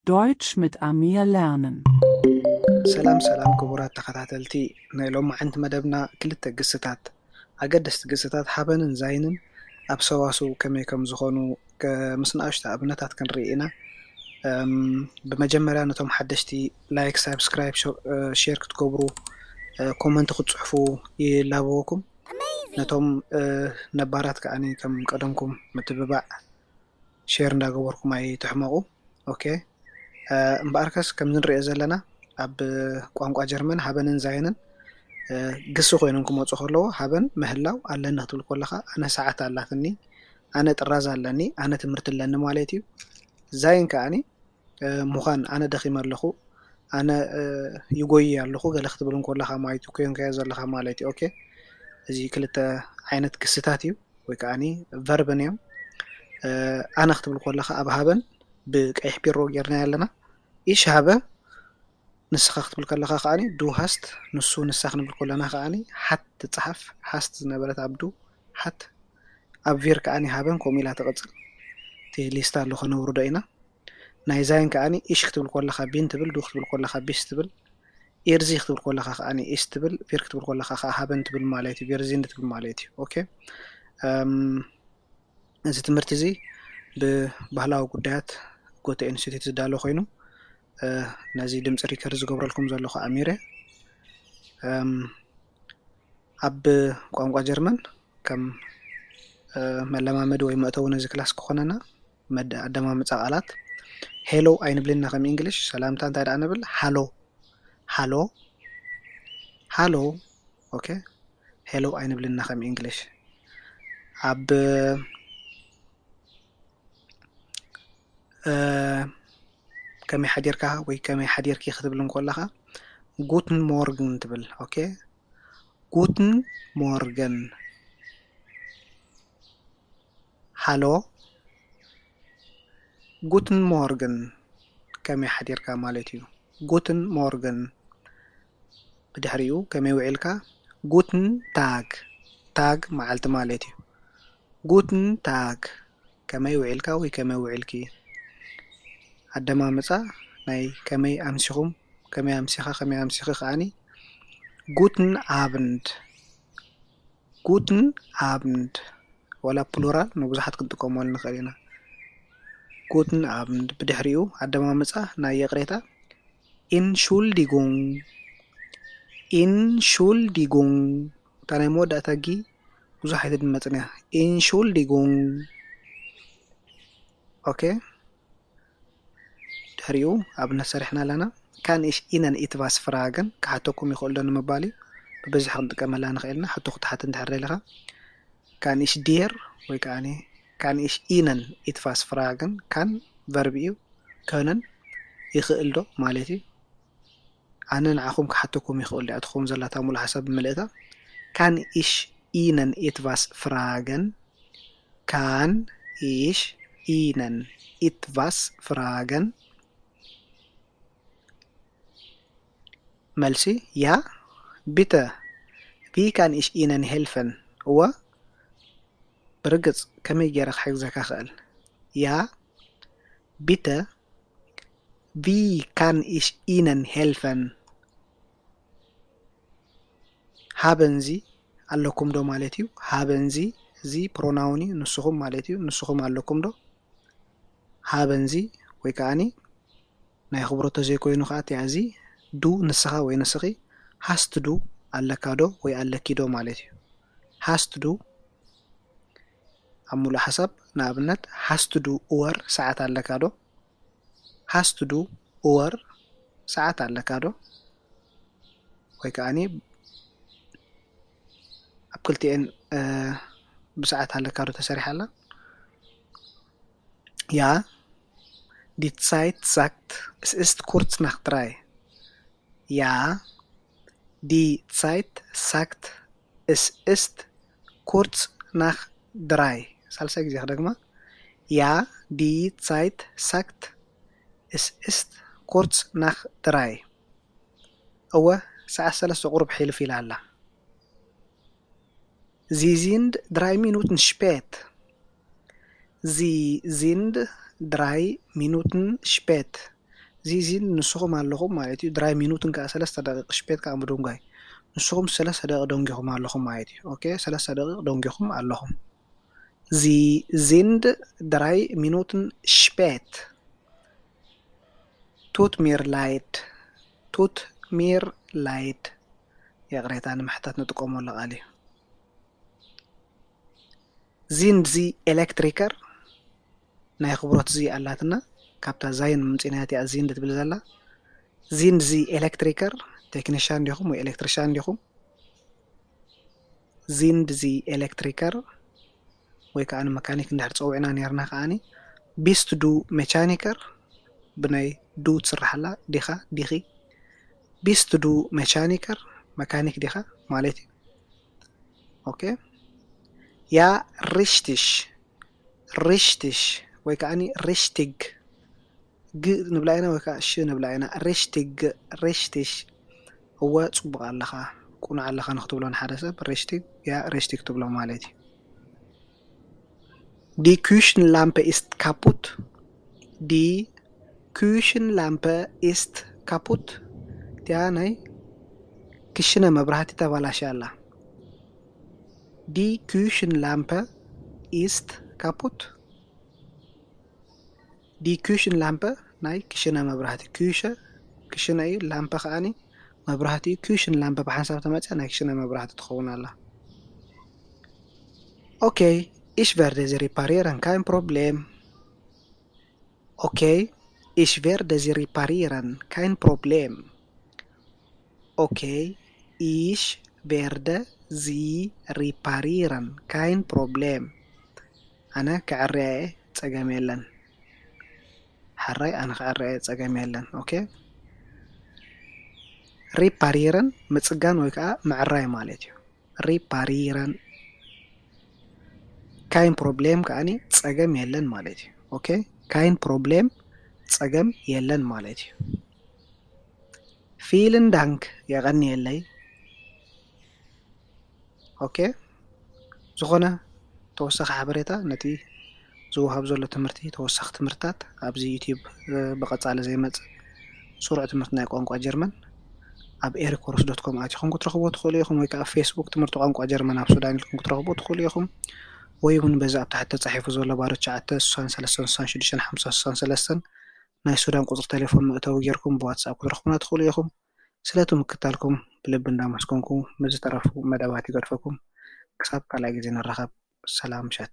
Deutsch mit Amir lernen. ሰላም ሰላም ክቡራት ተኸታተልቲ ናይ ሎማዓንቲ መደብና ክልተ ግስታት ኣገደስቲ ግስታት ሃበንን ዛይንን ኣብ ሰዋስው ከመይ ከም ዝኾኑ ምስ ንኣሽቱ ኣብነታት ክንርኢ ኢና። ብመጀመርያ ነቶም ሓደሽቲ like subscribe share ክትገብሩ comment ክትፅሕፉ ይላበወኩም። ነቶም ነባራት ከዓኒ ከም ቀደምኩም ምትብባዕ share እንዳገበርኩም ኣይትሕመቑ። okay እምበኣርከስ ከምዚ ንሪኦ ዘለና ኣብ ቋንቋ ጀርመን ሃበንን ዛይንን ግሲ ኮይኖም ክመፁ ከለዎ ሃበን ምህላው ኣለኒ ክትብል ከለኻ ኣነ ሰዓት ኣላትኒ፣ ኣነ ጥራዝ ኣለኒ፣ ኣነ ትምህርቲ ኣለኒ ማለት እዩ። ዛይን ከዓኒ ምዃን ኣነ ደኺመ ኣለኹ፣ ኣነ ይጎይ ኣለኹ ገለ ክትብል እንከለኻ ማለት እዩ፣ ኮይንካዮ ዘለኻ ማለት እዩ። okay እዚ ክልተ ዓይነት ግስታት እዩ ወይ ከዓ verb ን እዮም። ኣነ ክትብል ከለኻ ኣብ ሃበን ብቀይሕ ቢሮ ጌርናዮ ኣለና። ich habe ንስኻ ክትብል ከለኻ ከዓ du hast፣ ንሱ ንሳ ክንብል ከለና ከዓ hat ትፀሓፍ፣ hast ዝነበረት ኣብ du hat፣ ኣብ wir ከዓ ሃበን ከምኡ ኢላ ትቕፅል። እቲ ሊስታ ኣሎ ከነውርዶ ኢና። ናይ ዛይን ከዓ ich ክትብል ከለኻ bin ትብል፣ du ክትብል ከለኻ bist ትብል፣ ihr sie ክትብል ከለኻ ከዓ ist ትብል፣ wir ክትብል ከለኻ ከዓ haben ትብል ማለት እዩ፣ wir sind ትብል ማለት እዩ። okay እዚ ትምህርቲ እዚ ብባህላዊ ጉዳያት ጎተ ኢንስቲትዩት ዝዳሎ ኮይኑ ነዚ ድምፂ record ዝገብረልኩም ዘለኹ ኣሚር እየ። ኣብ ቋንቋ ጀርመን ከም መለማመዲ ወይ መእተዊ ነዚ ክላስ ክኾነና ኣደማምፃ ቃላት hello ኣይንብልን ኢና ከም English። ሰላምታ እንታይ ደኣ ንብል? ሃሎ፣ ሃሎ፣ ሃሎ። okay hello ኣይንብልን ኢና ከም English። ኣብ ከመይ ሓዲርካ ወይ ከመይ ሓዲርኪ ክትብል እንከለኻ guten Morgen ትብል። okay guten Morgen። ሃሎ፣ guten Morgen፣ ከመይ ሓዲርካ ማለት እዩ። guten Morgen። ብድሕሪኡ ከመይ ውዒልካ? guten Tag፣ ታግ መዓልቲ ማለት እዩ። guten Tag፣ ከመይ ውዒልካ ወይ ከመይ ውዒልኪ። ኣደማምፃ ናይ ከመይ ኣምሲኹም፣ ከመይ ኣምሲኻ፣ ከመይ ኣምሲኺ ከዓኒ guten Abend፣ guten Abend። ዋላ plural ንብዙሓት ክንጥቀመሉ ንኽእል ኢና። guten Abend። ብድሕሪኡ ኣደማምፃ ናይ ይቕሬታ Entschuldigung፣ Entschuldigung። እታ ናይ መወዳእታ ጊ ብዙሕ ኣይትድመፅን እያ። Entschuldigung። okay ድሕሪኡ ኣብነት ሰሪሕና ኣለና። Kann ich Ihnen etwas fragen? ክሓተኩም ይኽእል ዶ ንምባል እዩ። ብብዝሒ ክንጥቀመላ ንኽእል ኢና። ሕቶ ክትሓት እንድሕር ደሊኻ kann ich dir ወይ ከዓ kann ich Ihnen etwas fragen? Kann verb እዩ። können ይኽእል ዶ ማለት እዩ። ኣነ ንዓኹም ክሓተኩም ይኽእል ድያ ትኸውን ዘላ እታ ሙሉእ ሓሳብ ብምልእታ። Kann ich Ihnen etwas fragen? Kann ich Ihnen etwas fragen? መልሲ ja bitte. Wie kann ich Ihnen helfen? እወ ብርግፅ ከመይ ገይረ ክሕግዘካ ክእል? ja bitte. Wie kann ich Ihnen helfen? Haben Sie ኣለኩም ዶ ማለት እዩ። Haben Sie፣ እዚ pronoun እዩ፣ ንስኹም ማለት እዩ። ንስኹም ኣለኩም ዶ? Haben Sie ወይ ከዓኒ ናይ ኣኽብሮት ተዘይኮይኑ ከዓ እቲኣ እዚ du ንስኻ ወይ ንስኺ hast du ኣለካ ዶ ወይ ኣለኪ ዶ ማለት እዩ። Hast du ኣብ ሙሉእ ሓሳብ ንኣብነት hast du Uhr ሰዓት ኣለካ ዶ? Hast du Uhr ሰዓት ኣለካ ዶ? ወይ ከዓኒ ኣብ ክልቲኤን ብሰዓት ኣለካ ዶ ተሰሪሓ ኣላ? Ja, die Zeit sagt, es ist kurz nach drei. Ja, die Zeit sagt, es ist kurz nach drei. ሳልሳይ ግዜ ክደግማ። Ja, die Zeit sagt, es ist kurz nach drei. እወ፣ ሰዓት ሰለስተ ቁሩብ ሕልፍ ኢላ ኣላ። Sie sind drei Minuten spät. Sie sind drei Minuten spät. እዚ ዚን ንስኹም ኣለኹም ማለት እዩ። ድራይ ሚኑትን ከዓ ሰለስተ ደቂቕ፣ ሽፔት ከዓ ምድንጓይ። ንስኹም ሰለስተ ደቂቕ ደንጊኹም ኣለኹም ማለት እዩ። ኦኬ፣ ሰለስተ ደቂቕ ደንጊኹም ኣለኹም። ዚ ዚንድ ድራይ ሚኑትን ሽፔት። ቱት ሚር ላይድ፣ ቱት ሚር ላይድ። ይቕሬታ፣ ንምሕታት ንጥቀመሉ ቃል እዩ። ዚንድ ዚ ኤሌክትሪከር፣ ናይ ክብሮት ዚ ኣላትና፣ ካብታ ዛይን ምምፂናያ እቲኣ ዚንድ ትብል ዘላ። ዚንድ ዚ ኤሌክትሪከር፣ ቴክኒሻን ዲኹም ወይ ኤሌክትሪሻን ዲኹም? ዚንድ ዚ ኤሌክትሪከር ወይ ከዓ ንመካኒክ እንድሕር ፀዊዕና ነርና ከዓኒ፣ ቢስት ዱ ሜቻኒከር፣ ብናይ ዱ ትስራሕ ኣላ፣ ዲኻ፣ ዲኺ? ቢስት ዱ ሜቻኒከር፣ መካኒክ ዲኻ ማለት እዩ። ኦኬ። ያ ሪሽትሽ፣ ሪሽትሽ ወይ ከዓኒ ሪሽትግ፣ ግ ንብላ ኢና ወይ ከዓ ሽ ንብላ ኢና። ሪሽትግ፣ ሪሽትሽ። እወ፣ ጽቡቕ ኣለኻ፣ ቁኑዕ ኣለኻ ንክትብሎ ንሓደ ሰብ ሪሽትግ፣ ያ ሪሽትግ ትብሎ ማለት እዩ። ዲ ኩሽን ላምፐ ኢስት ካፑት። ዲ ኩሽን ላምፐ ኢስት ካፑት። እቲኣ ናይ ክሽነ መብራህቲ ተባላሽያ ኣላ። ዲ ኩሽን ላምፐ ኢስት ካፑት። ዲ ኩሽን ላምፐ ናይ ክሽነ መብራህቲ። ኩሸ ክሽነ እዩ፣ ላምፐ ከዓኒ መብራህቲ እዩ። ኩሽን ላምፐ ብሓንሳብ ተመፅያ ናይ ክሽነ መብራህቲ ትኸውን ኣላ። ኦኬ፣ ኢሽ ቨርደ ዚ ሪፓሪረን ካይን ፕሮብሌም። ኦኬ፣ ኢሽ ቨርደ ዚ ሪፓሪረን ካይን ፕሮብሌም። ኦኬ፣ ኢሽ ቨርደ ዚ ሪፓሪረን ካይን ፕሮብሌም። ኣነ ክዕርያ እየ፣ ጸገም የለን። ሓራይ፣ ኣነ ክዕርያ እየ፣ ጸገም የለን። ኦኬ፣ ሪፓሪረን ምጽጋን ወይ ከዓ ምዕራይ ማለት እዩ። ሪፓሪረን። ካይን ፕሮብሌም ከዓኒ ጸገም የለን ማለት እዩ። ኦኬ፣ ካይን ፕሮብሌም ጸገም የለን ማለት እዩ። ፊልን ዳንክ፣ የቐንየለይ። ኦኬ፣ ዝኾነ ተወሳኺ ሓበሬታ ነቲ ዝወሃብ ዘሎ ትምህርቲ፣ ተወሳኺ ትምህርትታት ኣብዚ ዩቲዩብ፣ እ፣ ብቐጻሊ ዘይመጽእ ስሩዕ ትምህርቲ ናይ ቋንቋ ጀርመን ኣብ ኤሪኮርስ ዶት ኮም ኣቲኹም ክትረኽብዎ ትኽእሉ ኢኹም፣ ወይ ከዓ ኣብ ፌስቡክ ትምህርቲ ቋንቋ ጀርመን ኣብ ሱዳን ኢልኩም ክትረኽብዎ ትኽእሉ ኢኹም። ወይ እውን በዚ ኣብ ታሕቲ ተጻሒፉ ዘሎ ባዶ ትሽዓተ፣ ስሳን ሰለስተን፣ ስሳን ሽዱሽተን፣ ሓምሳ፣ ስሳን ሰለስተን ናይ ሱዳን ቁጽሪ ቴሌፎን መእተዊ ጌርኩም ብዋትስኣፕ ክትረኽቡና ትኽእሉ ኢኹም። ስለ እቲ ምክታልኩም ብልቢ እንዳመስገንኩ፣ ምስ ዝተረፉ መደባት ይገድፈኩም። ክሳብ ካልኣይ ግዜ ንራኸብ። ሰላም ምሸት።